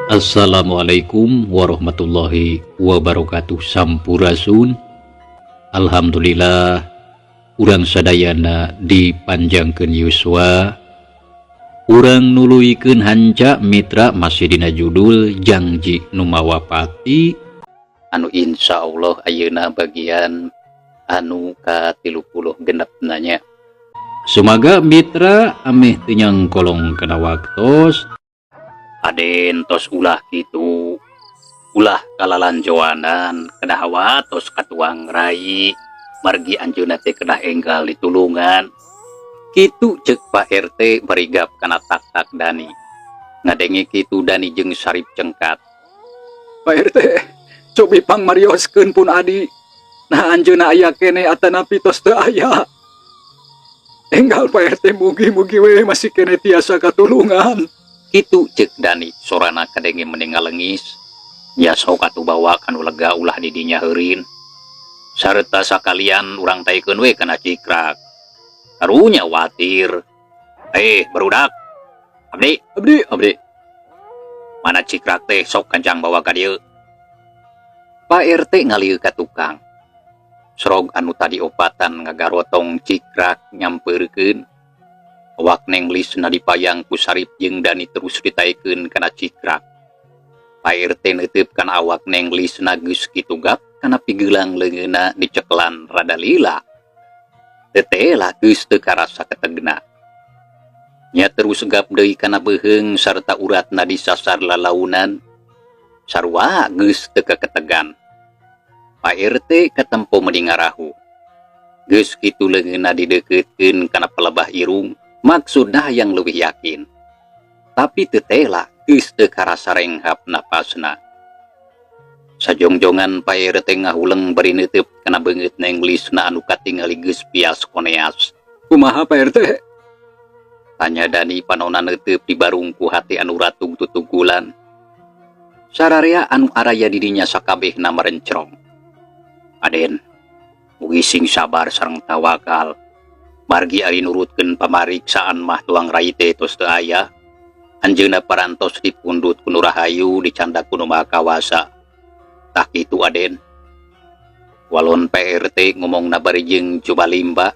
Assalamualaikum warahmatullahi wabarakatuh. Sampurasun. Alhamdulillah, urang sadayana dipanjangkeun yuswa. Urang nuluykeun hanca, mitra, masih dina judul Jangji Nu Mawa Pati anu insya Allah ayeuna bagian anu ka 36 nanya. Sumaga, mitra, ameh teu nyangkolong kana waktos. Aden, tos ulah kitu, ulah kalalanjoanan, kedah tos katuang rai, margi anjeunna teh kedah enggal ditulungan. Kitu cek Pak RT bari gap kana tak-tak Dani. Ngadenge kitu, Dani jeung Sarip cengkat. Pak RT, cobi pang marioskeun pun adi. Nah, anjeunna aya keneh atanapi tos teu aya? Enggal, Pak RT, mugi-mugi we masih keneh tiasa katulungan. Kitu cek Dani, sorana kadenge meni ngalengis. Ya, sok atuh bawa kanu lega, ulah didinya heurin. Sarta sakalian urang taikeun we kana cikrak. Karunya watir. Eh, barudak. Abdi, Abdi, abdi. Mana cikrak teh? Sok kancang bawa ka dieu. Pak RT ngalieu ka tukang. Serog anu tadi opatan ngagarotong cikrak nyamperkeun. Awak Neng Lisna dipayang ku Sarip jeung Dani, terus ditaikeun kana cikrak. Pak RT neuteup kana awak Neng Lisna, geus kitu gap kana pigelang leungeunna dicekelan rada lila. Tetela geus teu karasa ketegna. Nya terus gap deui kana beuheung sarta uratna disasar lalaunan. Sarua geus teu kaketegan. Pak RT katempo meni ngarahu. Geus kitu leungeunna dideukeuteun kana pelebah irung, maksudna yang lebih yakin. Tapi tetela geus teu karasa renghap napasna. Sajongjongan Pak RT ngahuleng bari neuteub kana beungeut Neng Lisna anu katingali geus pias koneas. Kumaha, Pak RT? Tanya Dani, panona neuteub dibarung ku hati anu ratug tutugulan. Sararea anu araya didinya sakabehna merencrong. Aden, mugi sing sabar sareng tawakal. Margi ari nurutkeun pamariksaan mah tuang rai teh tos teu aya. Anjeunna parantos dipundut ku Nu Rahayu, dicandak ku Nu Maha Kawasa. Tah kitu, Aden. Walon Pak RT ngomongna bari jeung cubalimba.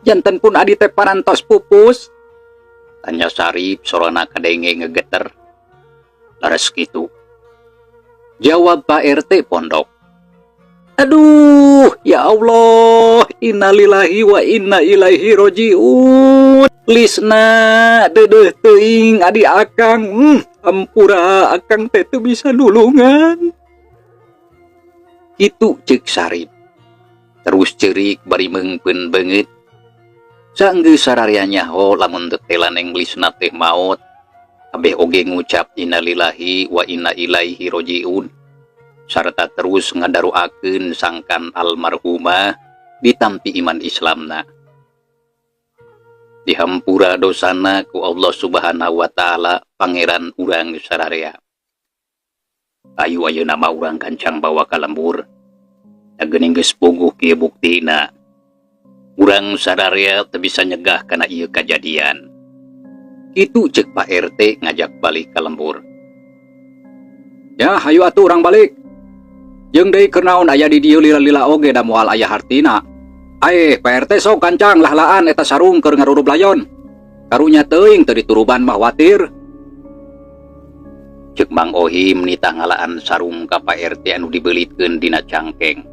Janten pun adi teh parantos pupus? Tanya Sarip, sorana kadenge ngegeter. Leres kitu. Jawab Pak RT pondok. Aduh, ya Allah, innalillahi wa inna ilaihi rojiun. Lisna, deudeuh teuing adi akang. Ampura akang teh teu bisa nulungan. Kitu cek Sarip. Terus cerik bari meungpeun beungeut. Saenggeus sararea nyaho lamun tetela Neng Lisna teh maot. Kabeh oge ngucap innalillahi wa inna ilaihi rojiun. Sarta terus ngadaroakeun sangkan almarhumah ditampi iman Islamna. Dihampura dosana ku Allah Subhanahu wa Ta'ala, Pangeran urang sararea. Ayu, ayeuna mah urang gancang bawa ka lembur. Da geuning geus puguh kieu buktina. Urang sararea teu bisa nyegah kana ieu kajadian. Kitu cek Pak RT ngajak balik ka lembur. Ya, hayu atuh urang balik. Jeung deui keur naon aya di dieu lila-lila oge, da moal aya hartina. Aeh, Pak RT, sok gancang lah-laan eta sarung keur ngarurub layon. Karunya teuing teu dituruban mah watir. Cek Mang Ohim nitah ngalaan sarung ka Pak RT anu dibelitkeun dina cangkeng.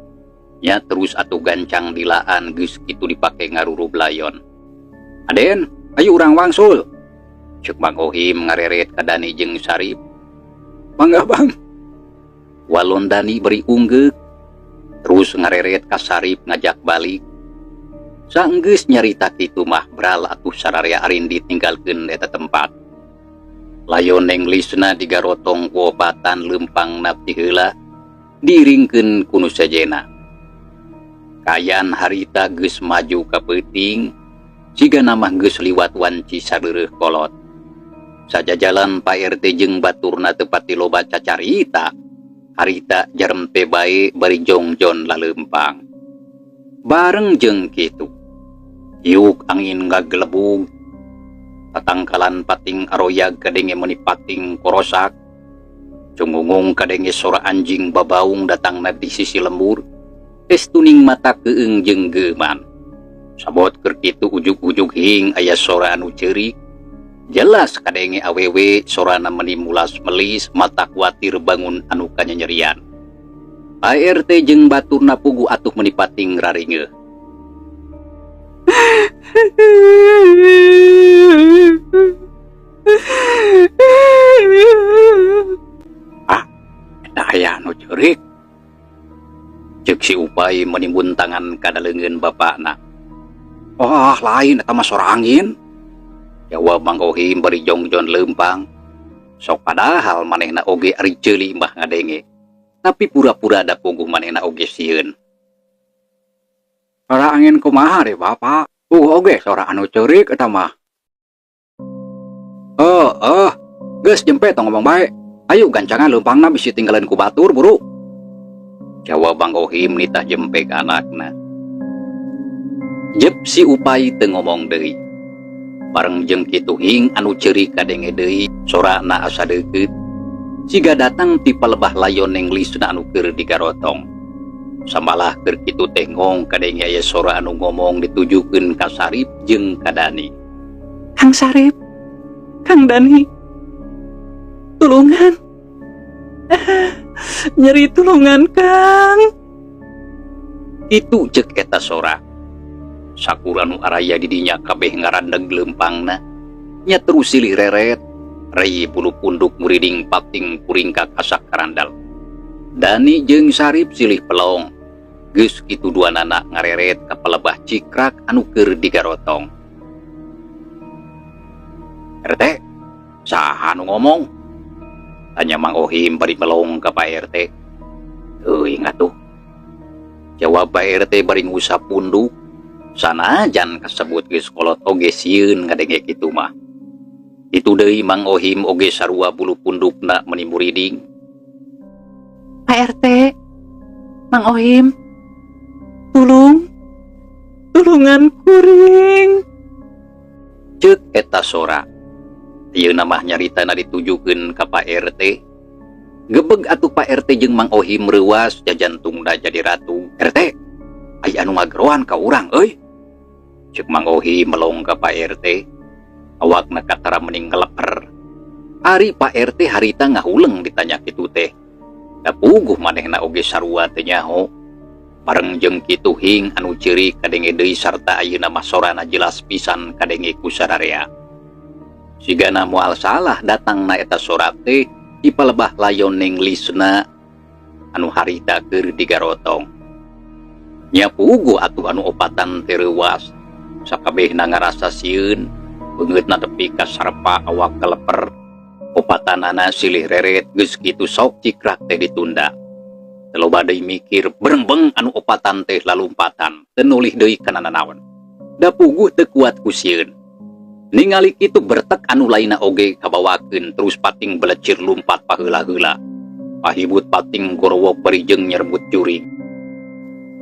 Nya terus atuh gancang dilaan, geus kitu dipake ngarurub layon. Aden, ayo urang wangsul. Cek Mang Ohim ngareret ka Dani jeung Sarip. Mangga, Bang. Walon Dani beri unggeuk. Terus ngareret ka Sarip ngajak balik. Saenggeus nyarita kitu mah bral atuh sararea arindit ninggalkeun eta tempat. Layon Neng Lisna digarotong ku opatan lempang ti heula, diiringkeun ku nu sejena. Kayan harita geus maju ka peuting, siga mah geus liwat wanci sareureuh kolot. Sajajalan Pak RT jeung baturna teu pati loba cacarita. Harita jarempe bae bari jongjon laleumpang. Bareng jeung kitu, iuk angin ngagelebug. Tatangkalan pating aroyag kadenge meuni pating korosak. Cungungung kadenge sora anjing babaung datangna di sisi lembur. Estuning mata keung jeung geuman. Sabot keur kitu ujug-ujug hing aya sora anu ceurik. Jelas kadenge awewe sorana meuni mulas melis mata kuatir bangun anu kanyanyerian. Pak RT jeung baturna puguh atuh meuni pating raringeuh. Ah, eta aya anu ceurik. Ceuk si Upai menimbun tangan kana leungeun bapakna. Wah, lain eta mah sora angin. Jawab Mang Ohim bari jongjon leumpang. Sok padahal manehna oge ari ceuli mah ngadenge. Tapi pura-pura da puguh manehna oge sieun. Sora angin kumaha deh bapak? Puguh oge sora anu ceurik eta mah. Oh, geus jempe tong ngomong bae. Ayo gancangan leumpangna bisi tinggalan ku batur buru. Jawab Mang Ohim nitah jempe ka anakna. Jep si Upai teu ngomong deui. Bareng jeung kitu hing anu ceurik kadenge deui sorana asa deukeut. Siga datang ti palebah layon neng lisna anu keur digarotong. Samalah keur kitu teh ngong kadenge aya sora anu ngomong ditujukeun ka Sarip jeung ka Dani. Kang Sarip, Kang Dani, tulungan. Nyeri tulungan, Kang. Itu cek eta sora. Sakura nu araya di dinya kabeh ngarandeg leumpangna. Nya terus silih reret, rei bulu punduk muriding pating puringkak asak karandal. Dani jeung Sarip silih pelong. Geus kitu duanana ngareret ka palebah cikrak anu keur digarotong. RT, saha nu ngomong? Tanya Mang Ohim bari melong ka Pak RT. Teuing atuh. Jawab Pak RT bari ngusap punduk. Sanajan kasebut geus kolot oge sieun ngadenge kitu mah. Itu deui Mang Ohim oge sarua bulu pundukna meuni muriding. Pak RT, Mang Ohim, tulung, tulungan kuring. Ceuk eta sora. Ieu mah nyaritana ditujukeun ka Pak RT. Gebeg atuh Pak RT jeung Mang Ohim reuas jajantungna jadi ratu. RT, aya anu ngageroan ka urang euy. Ceuk Mang Ohim melong ka Pak RT. Awakna katara mending ngeleper. Ari Pak RT harita ngahuleng ditanya kitu teh. Da puguh manehna oge sarua teu nyaho. Bareng jeung kitu hing anu ceurik kadenge deui sarta ayeuna mah sorana jelas pisan kadenge ku sararea. Sigana moal salah datangna eta sora teh di palebah layon ning lisna anu harita keur digarotong. Nya puguh atuh anu opatan teh reuas. Sakabehna ngarasa sieun, beungeutna tepi ka sarpa awak keleper. Opatanana silih reret geus kitu sok cikrak teh ditunda. Teu loba deui mikir berengbeng anu opatan teh lalumpatan, teu nulih deui kana nanaon. Da puguh teu kuat ku sieun. Ningali kitu bertek anu lainna oge kabawakeun terus pating belecir lumpat paheula-heula. Pahibut pating gorowok bari jeung nyerbut jurig.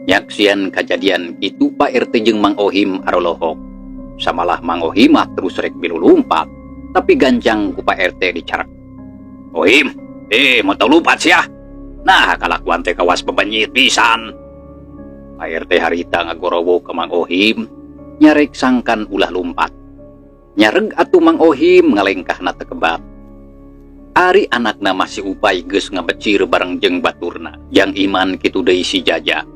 Nyaksian kajadian kitu Pak RT jeung Mang Ohim arolohok. Samalah Mang Ohim mah terus rek milu lumpat, tapi gancang ku Pak RT dicarek. Ohim, mau tau lumpat sia? Nah, kalakuan teh kawas bebenyit pisan. Pak RT harita ngagorowok ka Mang Ohim, nyarek sangkan ulah lumpat. Nyareg atuh Mang Ohim ngalengkahna teu kebat. Ari anakna masih Upai geus ngabecir bareng jeung baturna. Yang iman kitu deui si Jaja.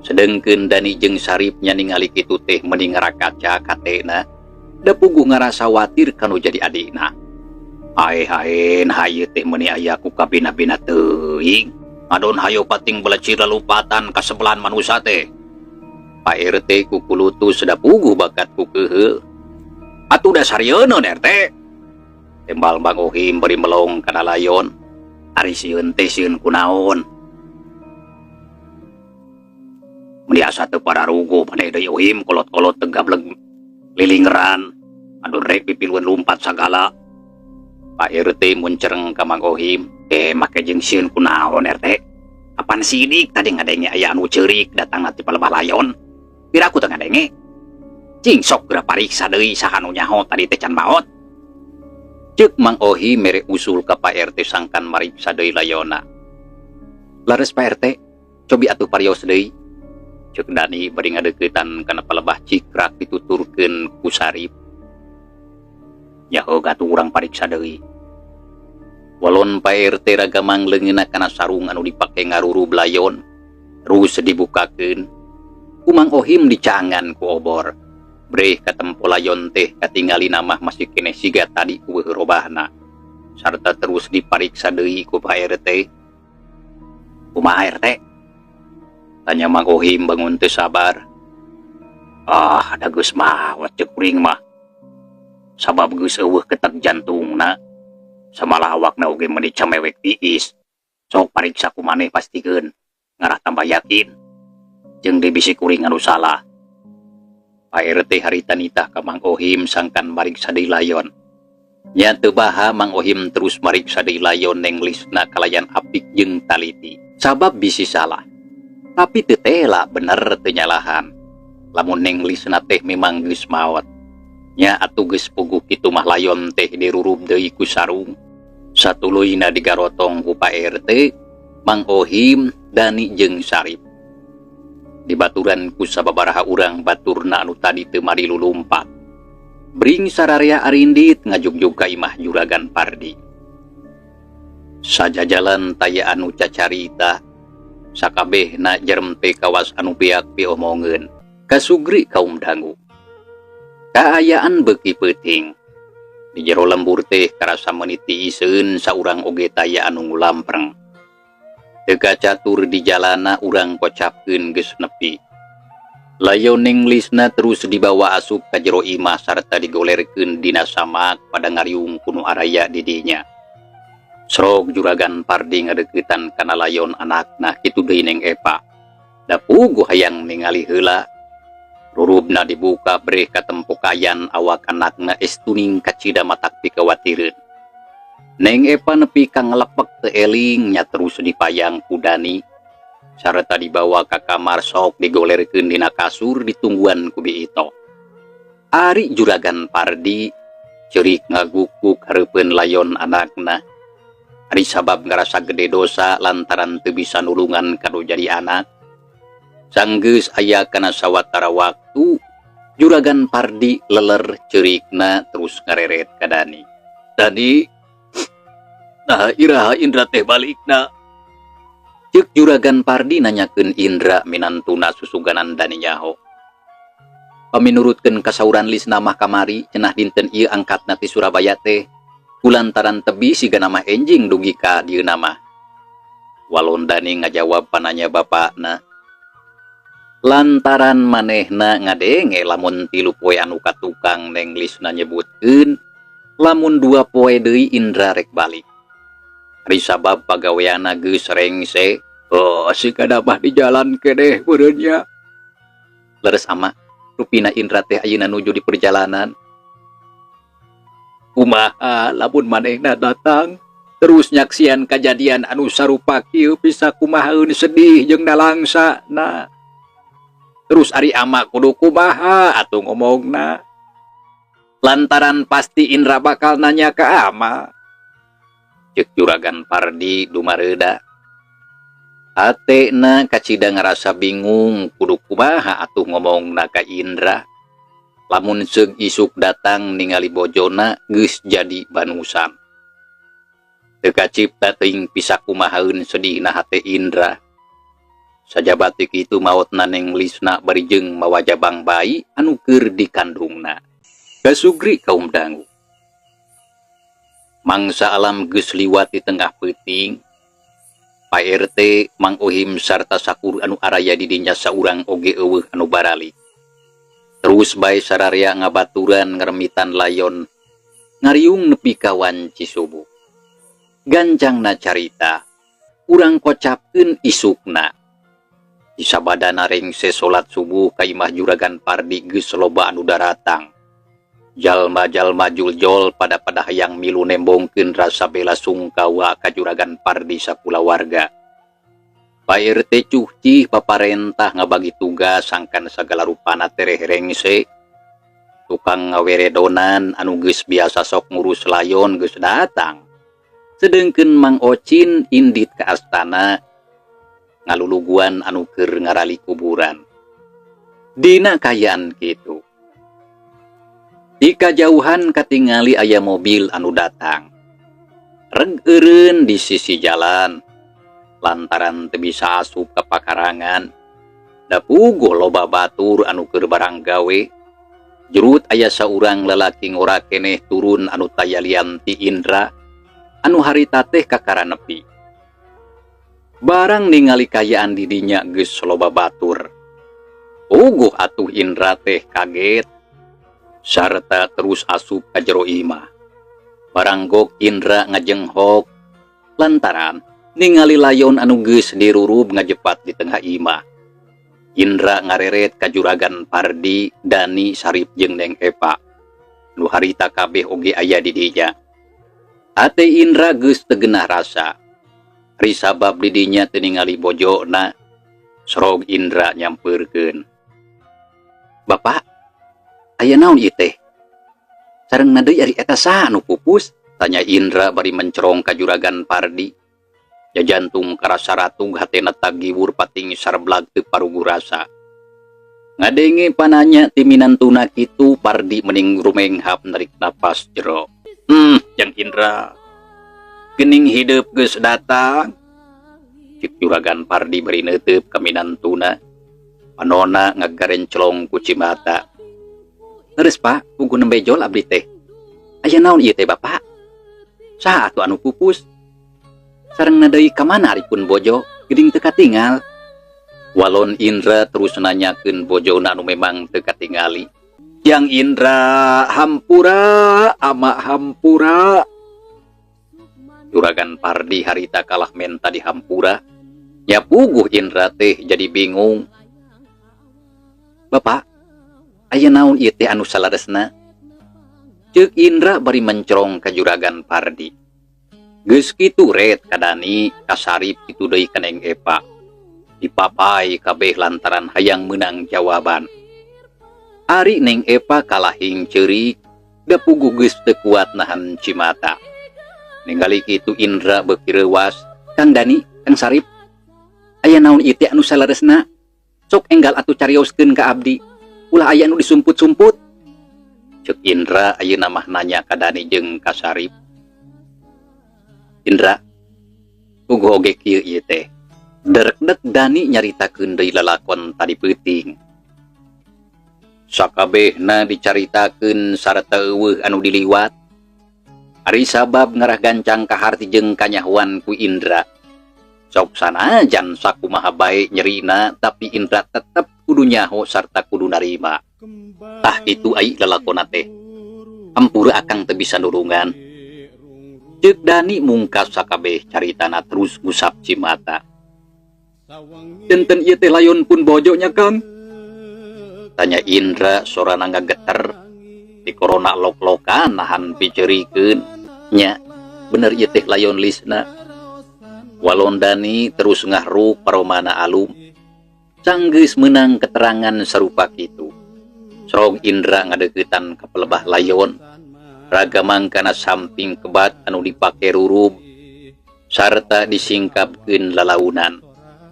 Sedengkeun Dani jeung Sarip nya ningali kitu teh mending ngarakaca katena. Da puguh ngarasa watir kanu jadi adikna. Ae-ae nah ieu teh meuni aya ku kabina-bina teuing. Ngadon hayo pating belecir lalupatan ka sebelahan manusa teh. Pak RT ku kulutus da puguh bakat ku keuheul. Atuh dasarieun RT. Tembal Mang Ohim bari melong kana layon. Ari sieun teh sieun kunaon. Meuni asa teu pararuguh maneh deui Ohim kolot-kolot teu gableg lilingeran. Aduh rek pipiluan lumpat sagala. Pak RT muncereng ka Mang Ohim, make jeung sieun kunaon RT. Apan sidik tadi ngadenge aya anu ceurik datang ti palebah layon. Pira aku teu ngadenge. Cing sok geura pariksa deui saha nu nyaho tadi teh can maot. Ceuk Mang Ohi mere usul ka Pak RT sangkan mariksa deui layonna. Leres, Pak RT, cobi atuh parios deui. Ceuk Dani bari ngadeuketan kana palebah cikrak dituturkeun ku Sarip. Nya heug atuh, urang pariksa deui. Walon Pak RT ragamang leungeunna kana sarung anu dipake ngarurub layon. Terus dibukakeun. Ku Mang Ohim dicaangan ku obor. Breh katempo layon teh katingalina mah masih keneh siga tadi, euweuh robahna. Sarta terus dipariksa deui ku Pak RT. Kumaha, RT? Tanya Mang Ohim bangun teu sabar. Ah, da geus maot ceuk kuring mah. Sabab geus euweuh ketak jantungna. Samalah awakna oge meuni camewek tiis. Sok pariksa ku maneh, pastikeun ngarah tambah yakin. Jeung deui bisi kuring anu salah. Pak RT harita nitah ka Mang Ohim sangkan mariksa deui layon. Nya teu baha Mang Ohim terus mariksa deui layon Neng Lisna kalayan apik jeung taliti. Sabab bisi salah. Tapi teu tela bener teu nyalahan. Lamun Neng Lisna teh memang geus maot. Nya atuh geus puguh kitu mah layon teh dirurub deui ku sarung. Satuluyna digarotong ku Pak RT, Mang Ohim, Dani jeung Sarip. Dibaturan ku sababaraha urang baturna anu tadi teu mari lulumpat. Bring sararea arindit ngajugjug ka imah Juragan Pardi. Sajajalan taya anu cacarita, sakabehna jerem teh kawas anu beak piomongeun. Kasugri kaum dangu. Kaayaan beuki peuting. Di jero lembur teh karasa meuni tiiseun, saurang oge taya anu ngulampreng. Teu kacatur di jalana, urang kocapkeun geus nepi. Layon Neng Lisna terus dibawa asup ka jero imah sarta digolerkeun dina samak pada ngariung ku nu araya di dinya. Srog Juragan Pardi ngadeuketan kana layon anakna, kitu deui Neng Epa. Da puguh hayang ningali heula. Rurubna dibuka, breh katempo kayan awak anakna estuning kacida matak pikawatireun. Neng Epa nepi ka ngalepek teu eling nya, terus dipayang ku Dani sarta dibawa ka kamar, sok digolerkeun dina kasur, ditungguan ku Bi Ito. Ari Juragan Pardi ceurik ngagukuk hareupeun layon anakna. Ari sabab ngarasa gede dosa lantaran teu bisa nulungan kanu jadi anak. Sanggeus aya kana sawatara waktu, Juragan Pardi leler ceurikna terus ngareret ka Dani. Dani, nah, iraha Indra teh balikna? Ceuk Juragan Pardi nanyakeun Indra, minantuna susuganan Dani nyaho. Paminurutkeun kasauran Lisna mah kamari cenah dinten ieu angkatna ti Surabaya teh. Kulantaran tebi sigana mah enjing dugi ka dieuna mah. Walon Dani ngajawab pananya bapakna. Lantaran manehna ngadenge lamun 3 poe anu katukang Neng Lisna nyebutkeun lamun 2 poe deui Indra rek balik. Ari sabab pagaweanna geus rengse. Oh, sigana mah di jalan keneh meureun nya. Leres, Ama, rupina Indra teh ayeuna nuju di perjalanan. Kumaha lamun manehna datang terus nyaksian kajadian anu sarupa kieu, bisa kumahaeun sedih jeung nalangsa na. Terus ari ama kudu kumaha atuh ngomongna? Lantaran pasti Indra bakal nanya ke ama. Ceuk Juragan Pardi dumareuda. Hatena kacida ngarasa bingung kudu kumaha atuh ngomongna ka Indra. Lamun seug isuk datang ningali bojona geus jadi banusan. Teu kacipta teuing bisa kumahaeun sedihna hate Indra. Sajaba teu kitu maotna Neng Lisna bari jeung mawa jabang bayi anu keur dikandungna. Kasugri kaum dangu. Mangsa alam geus liwat di tengah peuting. Pak RT, Mang Ohim sarta sakur anu araya di dinya saurang oge euweuh anu baralik. Terus bae sararea ngabaturan ngaremitan layon ngariung nepi ka wanci subuh. Gancangna carita, urang kocapkeun isukna. Isabadana rengse salat subuh ka imah Juragan Pardi geus loba anu daratang. Jalma-jalma juljol pada-pada hayang milu nembongkeun rasa bela sungkawa ka Juragan Pardi sakulawarga. Pak RT cucih paparentah ngabagi tugas sangkan sagala rupana tereh rengse. Tukang ngaweredonan anu geus biasa sok ngurus layon geus datang. Sedengkeun Mang Ocin indit ka astana ngaluluguan anu keur ngarali kuburan. Dina kaayaan kitu, di kajauhan katingali aya mobil anu datang. Reg eureun di sisi jalan lantaran teu bisa asup ka pakarangan. Da puguh loba batur anu keur barang gawe. Jurut aya saurang lalaki ngora keneh turun anu taya lian ti Indra anu harita teh kakara nepi. Barang ningali kaayaan di dinya geus loba batur. Puguh atuh Indra teh kaget sarta terus asup ka jero imah. Baranggok Indra ngajenghok lantaran ningali layon anu geus dirurub ngajepat di tengah imah. Indra ngareret ka Juragan Pardi, Dani, Sarip jeung Neng Epa. Nu harita kabeh oge aya di dinya. Ate Indra geus teu genah rasa. Ari sabab di dinya teu ningali bojona. Sorog Indra nyampeurkeun. "Bapak, aya naon ieu teh? Sareng deui ari eta saha nu pupus?" tanya Indra bari mencerong ka Juragan Pardi. Jantung karasa ratug, hatena tagiwur pating sarblag teu paruguh rasa. Ngadenge pananya ti minantuna kitu, Pardi mending rumenghap narik napas jero. Jang Indra. Gening hidup geus datang." Cik Juragan Pardi bari neuteup ka minantuna. Panona ngagarencelong ku cimata. "Leres, Pak, puguh nembe jol abdi teh. Aya naon ieu teh, Bapak? Saha atuh anu pupus? Sareng deui ka mana ari pun bojo, geuning teu katingal?" Walon Indra terus nanyakeun bojona anu memang teu katingali. "Jang Indra, hampura, ama hampura." Juragan Pardi harita kalah menta dihampura. Nya puguh Indra teh jadi bingung. "Bapak, aya naon ieu teh anu salaresna?" Ceuk Indra bari mencerong ka Juragan Pardi. Geus kitu ret ka Dani, ka Sarip, kitu deui ka Neng Epa. Dipapai kabeh lantaran hayang meunang jawaban. Ari Neng Epa kalahing ceurik, da puguh geus teu kuat nahan cimata. Ningali kitu Indra beuki reuwas. "Kang Dani, Kang Sarip, aya naon ieu teh anu salaresna? Sok enggal atuh carioskeun ka abdi. Ulah aya anu disumput-sumput." Ceuk Indra ayeuna mah nanya ka Dani jeung ka Sarip. "Indra, puguh oge kieu ieu teh." Derekdek Dani nyaritakeun deui lalakon tadi peuting. Sakabehna dicaritakeun sarta euweuh anu diliwat. Ari sabab ngarah gancang kaharti jeung kanyahoan ku Indra. Sok sanajan sakumaha bae nyerina, tapi Indra tetep kudu nyaho sarta kudu narima. "Tah kitu ai lalakonna teh. Hampura, akang teu bisa nulungan." Ceuk Dani mungkas sakabeh caritana terus ngusap cimata. "Janten ieu teh layon pun bojo nya, Kang?" tanya Indra sorana ngageter. Di korona lok-lokan nahan picerikeun. "Nya, bener ieu teh layon Lisna." Walon Dani terus ngahruk paromana alum. Sanggeus meunang keterangan sarupa kitu, Sorong Indra ngadeuketan ka pelebah layon. Ragamang kana samping kebat anu dipake rurub sarta disingkapkeun lalaunan.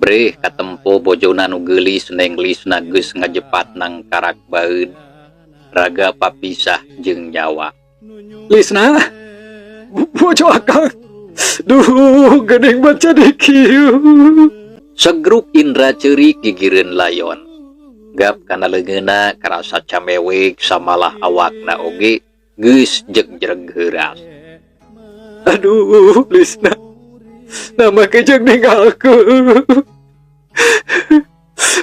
Breh katempo bojona nu geulis Neng Lisna geus ngajepat nangkarak baeud. Raga papisah jeung nyawa. "Lisna, bojo akang. Duh, geuning baca di kieu." Segruk Indra ceurik gigireun layon. Gap kana leungeunna karasa camewek samalah awakna oge geus jegjreg heuras. "Aduh, Lisna. Naha make jeung ninggalkeun?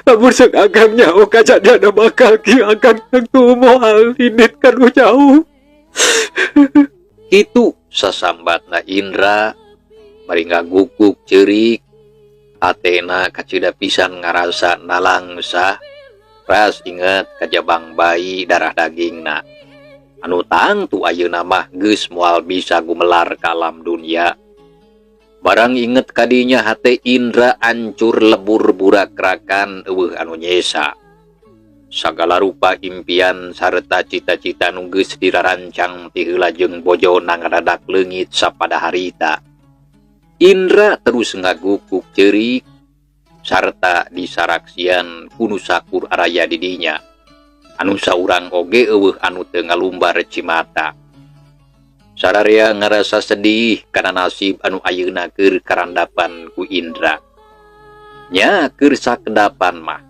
Lamun ceuk akang nyaho kajadian bakal kieu, akang tangtu moal indit ka nu jauh." Kitu sasambatna Indra bari ngagukuk ceurik. Hatena kacida pisan ngarasa nalangsa. Ras inget ka jabang bayi darah dagingna anu tangtu ayeuna mah geus moal bisa gumelar ka alam dunia. Barang inget kadinya, hate Indra ancur lebur burakrakan, euweuh anu nyesa. Sagala rupa impian sarta cita-cita nu geus dirarancang ti heula jeung bojona ngadadak leungit sapada harita. Indra terus ngagukuk ceurik sarta disaraksian ku nu sakur araya di dinya. Anu saurang oge euweuh anu teu ngalumbar cimata. Sararea ngarasa sedih kana nasib anu ayeuna keur karandapan ku Indra. Nya keur sakedapan mah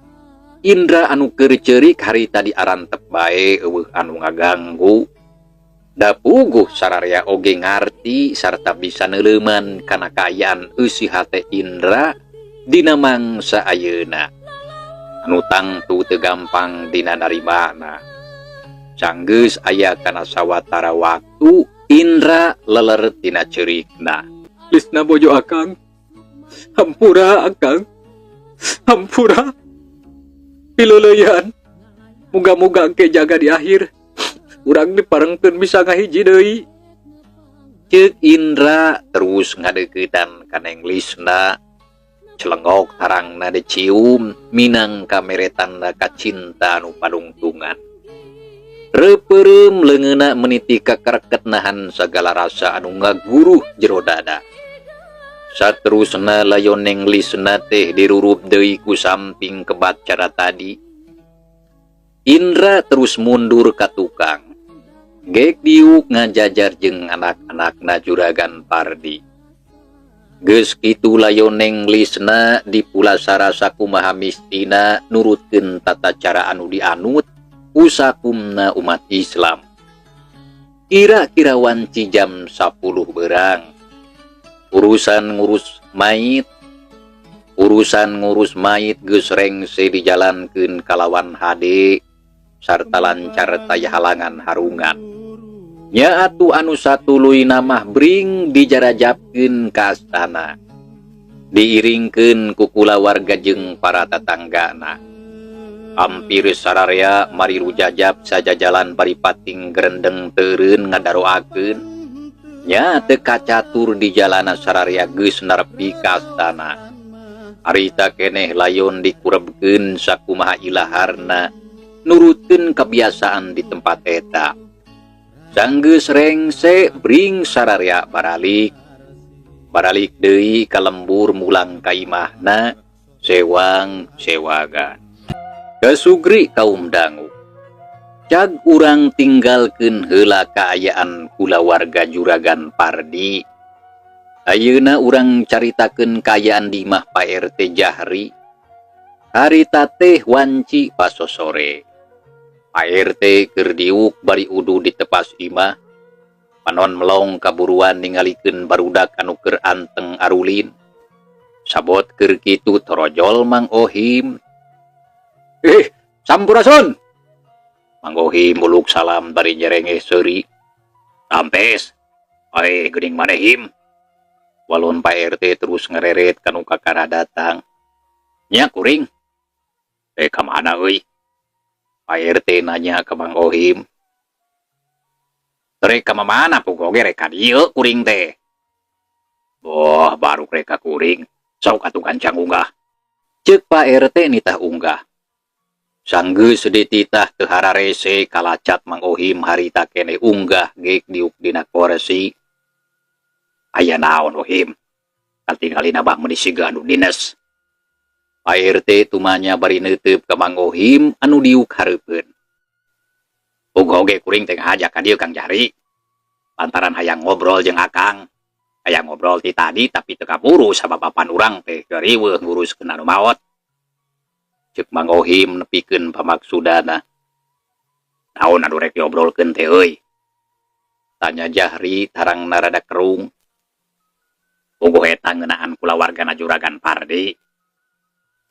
Indra anu keur ceurik harita diarantep bae euweuh anu ngaganggu. Da puguh sararea oge ngarti sarta bisa neuleuman kana kaayaan eusi hate Indra dina mangsa ayeuna. Anu tangtu teu gampang dina narimana. Sanggeus aya kana sawatara waktu Indra leler tina ceurikna. Lisna bojo akang. Hampura akang. Hampura. Pileuleyan. Muga-muga engke jaga di akhir. Urang diparengkeun bisa ngahiji deui. Ceuk Indra terus ngadeuketan ka Neng Lisna. Celengok tarangna dicium minang kameretanna ka cinta anu padungtungan. Reupeureum leungeunna meniti kakerket nahan sagala rasa anu ngaguruh jero dada. Saterusna layon Neng Lisna teh dirurup deui ku samping kebat cara tadi. Indra terus mundur ka tukang. Gek diuk ngajajar jeung anak-anakna Juragan Pardi. Geus kitu layon Neng Lisna dipulasara sakumaha mistina nurutkeun tata cara anu dianut ku sakumna umat Islam. Kira-kira wanci jam 10 berang. Urusan ngurus mayit, urusan ngurus mayit geus rengse dijalankeun kalawan hade sarta lancar taya halangan harungan. Nya atuh anu satuluyna mah bring dijarajapkeun ka astana. Diiringkeun ku kulawarga jeung para tatanggana. Hampir sararea mariru jajab sajajalan bari pating gerendeng teureun ngadaroakeun. Nya teu kacatur di jalana sararea geus nerepi ka astana. Harita keneh layon dikurebkeun sakumaha ilaharna nurutkeun kebiasaan di tempat eta. Sanggeus rengse bring sararea baralik. Baralik deui ka lembur mulang ka imahna sewang sewagan. Kasugri kaum dangu. Cag urang tinggalkeun heula kaayaan kulawarga Juragan Pardi. Ayeuna urang caritakeun kaayaan di imah Pak RT Jahri. Harita teh wanci pasosore. Pak RT keur diuk bari udu di tepas imah. Panon melong kaburuan ningalikeun barudak anu keur anteng arulin. Sabot keur kitu torojol Mang Ohim. Sampurasun. Mang Ohim muluk salam bari nyerengeh seuri. Rampes. Oi, geuning maneh Him. Walon Pak RT terus ngereret kanu kakara datang. Nya kuring. Ka mana euy? Pak RT nanya ke Mang Ohim. Rek ka mana pugo ge rek ka dieu kuring teh. Boh, baru rek ka kuring. Sok atuh gancang unggah. Ceuk Pak RT nitah unggah. Sanggeus dititah teu hararese kalacat Mang Ohim harita keneh unggah geek diuk dina korsi. Aya naon Ohim? Katingalina bah meuni siga anu dines. Pak RT tumanya bari neuteup ka Mang Ohim anu diuk hareupeun. Pugo oge kuring teh ngajak ka dieu Kang Jahri. Lantaran hayang ngobrol jeung Akang. Hayang ngobrol ti tadi tapi teu kaburu sabab papan urang teh riweuh nguruskeun anu maot. Ceuk Mang Ohim nepikeun pamaksudana. Naon anu rek diobrolkeun teh euy? Tanya Jahri tarang narada kerung. Puguh eta ngeunaan kulawargana Juragan Pardi.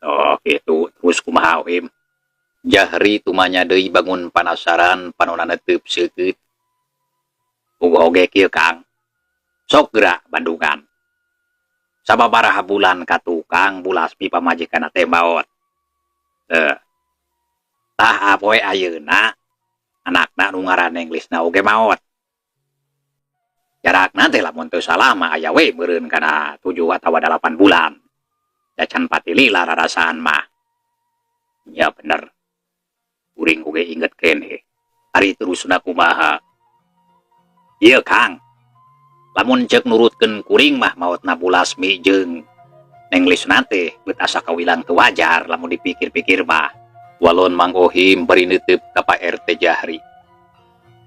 Oh gitu, terus kumaha Ohim? Jahri tumanya deui bangun panasaran panona neuteub seukeut. Puguh oge kieu Kang. Sok geura Bandungan. Sababaraha bulan ka tukang bulasmi pamajikanna teh maot. Tah poe ayeuna anakna nu ngaran Neng Lisna oge maot. Jarakna teh lamun teu salah mah aya we meureun kana 7 atawa 8 bulan. Da can pati lila rarasaan mah. Ya bener. Kuring oge inget keneh. Ari terusna kumaha? Ieu, Kang. Lamun cek nurutkeun kuring mah, maotna Bu Lasmi jeung Neng Lisna teh beut asa kawilang teu wajar lamun dipikir-pikir mah. Walon Mang Ohim bari neuteub ka Pak RT Jahri.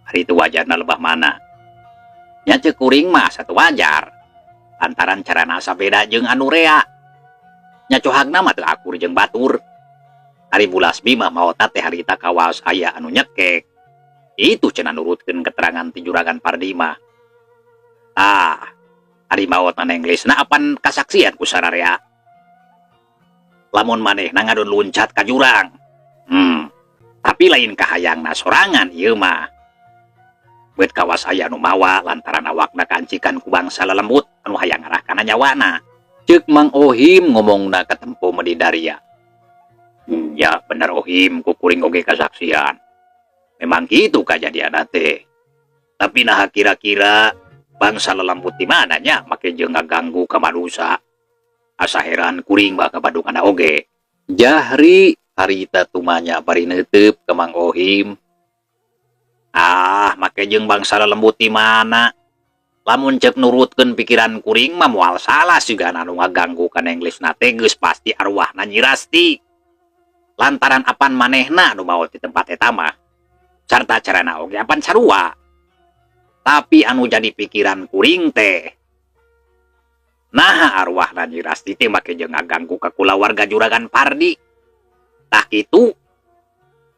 Ari teu wajarna lebah mana? Nya, cek kuring mah asa teu wajar. Lantaran carana asa beda jeung anu rea. Nya, cohagna mah teu akur jeung batur. Ari Bu Lasmi mah maotna teh harita kawas aya anu nyekek. Itu cenah nurutkeun keterangan ti Juragan Pardi mah. Ah, ari maotna Neng Lisna apan kasaksian ku sararea. Lamun manehna ngadon luncat ka jurang. Tapi lain kahayangna sorangan ieu mah. Beut kawas aya nu mawa lantaran awakna kancikan ku bangsa lelembut anu hayang ngarah kana nyawana. Ceuk Mang Ohim ngomongna katempo meuni daria. Ya bener, Ohim, ku kuring oge kasaksian. Memang gitu kajadianna teh. Tapi nah, kira-kira bangsa lelembut di mana nya make jeung ngaganggu ka manusa? Asa heran kuring mah kabadunganna oge. Jahri harita tumanya bari neuteub ka Mang Ohim. Ah, make jeung bangsa lelembut di mana? Lamun cek nurutkeun pikiran kuring mah moal salah, sigana anu ngaganggu ka Neng Lisna teh geus pasti arwahna Nyi Rasti. Lantaran apan manehna anu maot di tempat eta mah. Sarta carana oge apan sarua. Tapi anu jadi pikiran kuring teh, naha arwahna Nyi Rasti teh make jeung ngaganggu ka kulawarga Juragan Pardi? Tah kitu.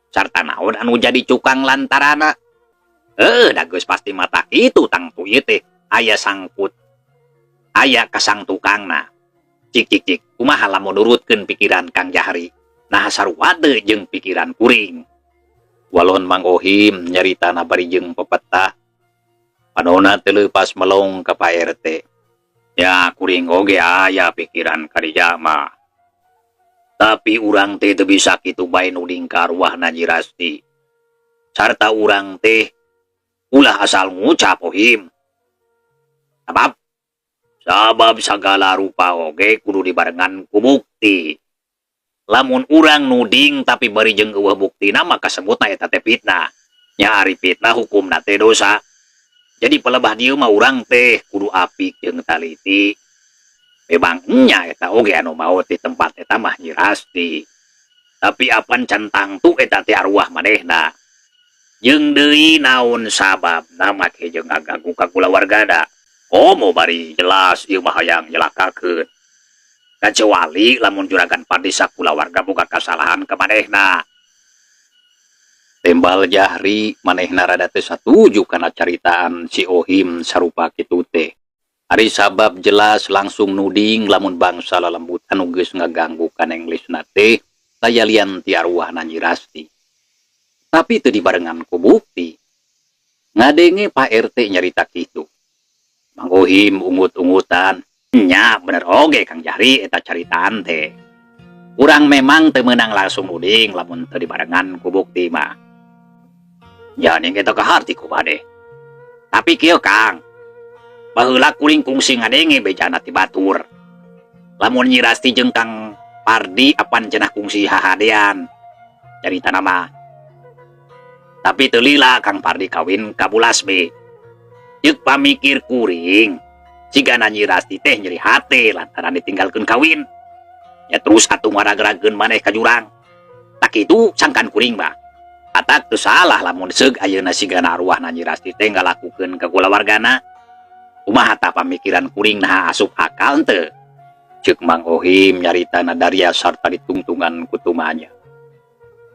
Sarta naon anu jadi cukang lantarana? Eh, da geus pasti mata kitu, tangtu ieu teh aya sangkut. Aya kasang tukangna. Cik cik cik, kumaha lamun nurutkeun pikiran Kang Jahri? Nah, sarua teu jeung pikiran kuring? Walon Mang Ohim nyaritana bari jeung pepetah. Panona teu leupas melong ka Pak RT. Ya, kuring oge aya pikiran kadinya mah. Tapi urang teh teu bisa kitu bae nuding ka arwahna Nyi Rasti. Sarta urang teh ulah asal ngucap, Ohim. Sabab sabab sagala rupa oge kudu dibarengan ku bukti. Lamun urang nuding tapi bari jeung euweuh buktina, maka sebutna eta teh fitnah. Nya, ari fitnah hukumna teh dosa. Jadi palebah dieu mah urang teh kudu apik jeung taliti. Memang nya eta oge anu maot di tempat eta mah Nyi Rasti. Tapi apan can tangtu eta teh arwah manehna. Jeung deui naon sababna make jeung ngaganggu ka kulawargana? Komo bari jelas ieu mah hayang nyelakakeun. Kecuali lamun Juragan Pardi sakulawarga boga kasalahan ka manehna. Tembal Jahri, manehna rada teu satuju kana caritaan si Ohim sarupa kitu teh. Ari sabab jelas langsung nuding lamun bangsa lalembut anu geus ngaganggu ka Neng Lisna teh taya lian ti arwahna Nyi Rasti. Tapi teu dibarengan ku bukti. Ngadenge Pak RT nyarita kitu, Mang Ohim ungut-ungutan. Nya, bener oge Kang Jahri eta caritaan teh. Urang memang teu meunang langsung nuding lamun teu dibarengan ku bukti mah. Ya, ning eta kaharti ku maneh. Tapi kieu, Kang. Baheula kuring kungsi ngadenge bejana ti batur. Lamun Nyi Rasti jeung Kang Pardi apan cenah kungsi hahadean. Caritana mah. Tapi teu lila Kang Pardi kawin ka Bu Lasmi. Ceuk pamikir kuring, sigana Nyi Rasti teh nyeri hate lantaran ditinggalkeun kawin. Ya, terus atuh ngaragragkeun maneh ka jurang. Tah kitu sangkan kuring mah. Matak teu salah lamun seug ayeuna sigana arwahna Nyi Rasti teh ngalakukeun ka kulawargana. Kumaha tah pamikiran kuring, naha asup akal teu? Ceuk Mang Ohim nyaritana daria sarta ditungtungan ku tumanya.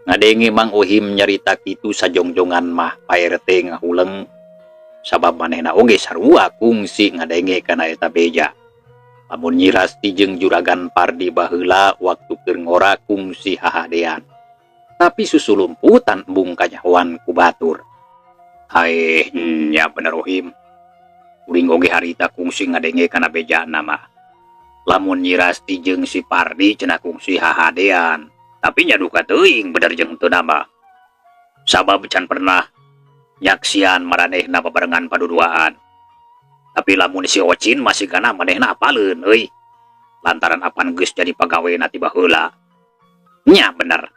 Ngadenge Mang Ohim nyarita kitu, sajongjongan mah Pak RT ngahuleng, sabab manehna oge sarua kungsi ngadenge kana eta beja. Lamun Nyi Rasti jeung Juragan Pardi baheula waktu keur ngora kungsi hahadean. Tapi susulumputan embung kanyahoan ku batur. Haeh, nya bener, Ohim. Kuring oge harita kungsi ngadenge kana bejana mah. Lamun Nyi Rasti jeung si Pardi cenah kungsi hahadean. Tapi nya duka teuing bener jeung teu mah. Sabab can pernah nyaksian maranehna babarengan paduduaan. Tapi lamun si Ocin masih kana manehna apaleun euy. Lantaran apan geus jadi pagawena ti baheula. Nya bener.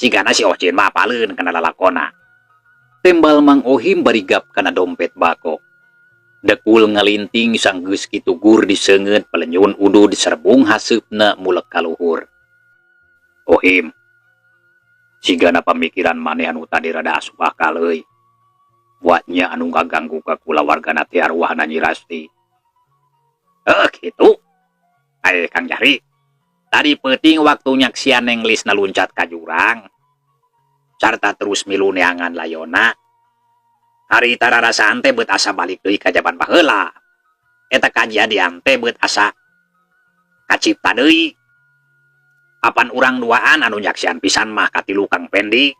Sigana si Ocin mah apaleun kana lalakona. Tembal Mang Ohim bari gap kana dompet bako. Dekul ngalinting sanggeus kitu gur diseungeut pelenyun udud serbung haseupna mulek ka luhur. Ohim, sigana pamikiran maneh anu tadi rada asup akal euy. Buatnya anu ngaganggu ka kulawargana teh arwahna Nyi Rasti. Heuh kitu. Ae Kang Jahri, tadi peuting waktu nyaksian Neng Lisna luncat ka jurang sarta terus milu neangan layona. Harita rarasaan teh beut asa balik deui ka jaman baheula. Eta kajadian teh beut asa kacipta deui. Apan urang duaan anu nyaksian pisan mah katilu Kang Pendi.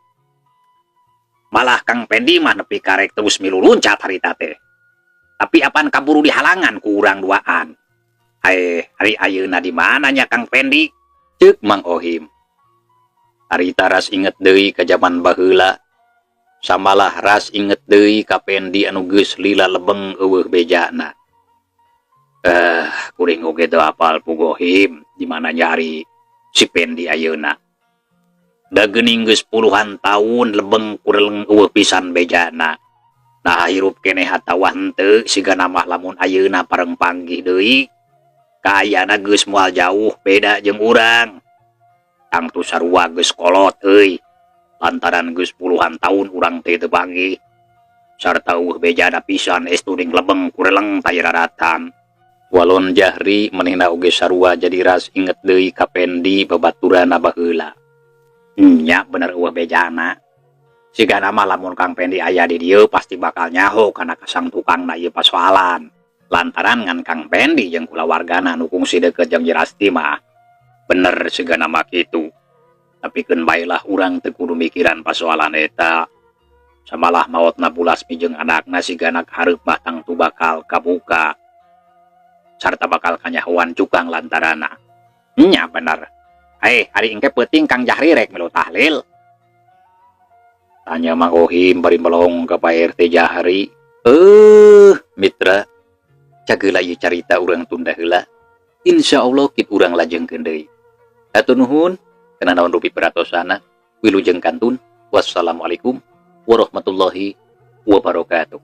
Malah Kang Pendi mah nepi karek terus milu luncat harita teh. Tapi apan kaburu dihalangan ku urang duaan. Ae, ari ayeuna di mana nya Kang Pendi? Ceuk Mang Ohim. Harita ras inget deui ka jaman baheula. Samalah ras inget deui ka Pendi anu geus lila lebeng euweuh bejana. Kuring oge teu apal puguh Him di mana nyari si Pendi ayeuna. Da geuning geus puluhan tahun lebeng kureleng euweuh pisan bejana. Nah hirup keneh atawa henteu sigana mah lamun ayeuna pareng panggih deui. Kaayana geus moal jauh beda jeung urang. Tangtu sarua geus kolot euy. Lantaran geus puluhan tahun urang teh teu panggih. Sarta euweuh bejana pisan estu ning lebeng kureleng tayararatan. Walon Jahri manehna oge sarua jadi ras inget deui ka Pendi babaturanna baheula. Nya bener euweuh bejana. Sigana mah lamun Kang Pendi aya di dieu pasti bakal nyaho kana kasang tukangna ieu pasoalan. Lantaran ngan Kang Pendi jeung kulawargana nu kungsi deukeut jeung Nyi Rasti mah. Bener sigana mah kitu. Tapi keun bae lah urang teu kudu mikiran pasoalan eta. Samalah maotna Bu Lasmi jeung anakna sigana hareup mah tangtu bakal kabuka. Sarta bakal kanyahoan cukang lantarana. Nya bener. Ari engke peuting Kang Jahri rek milu tahlil. Tanya Mang Ohim bari melong ka Pak RT Jahri. Mitra. Cageula ieu carita urang tunda heula. Insyaallah kit urang lajengkeun deui. Hatur nuhun kana naon rupi peratosana. Wilujeng kantun. Wassalamualaikum warahmatullahi wabarakatuh.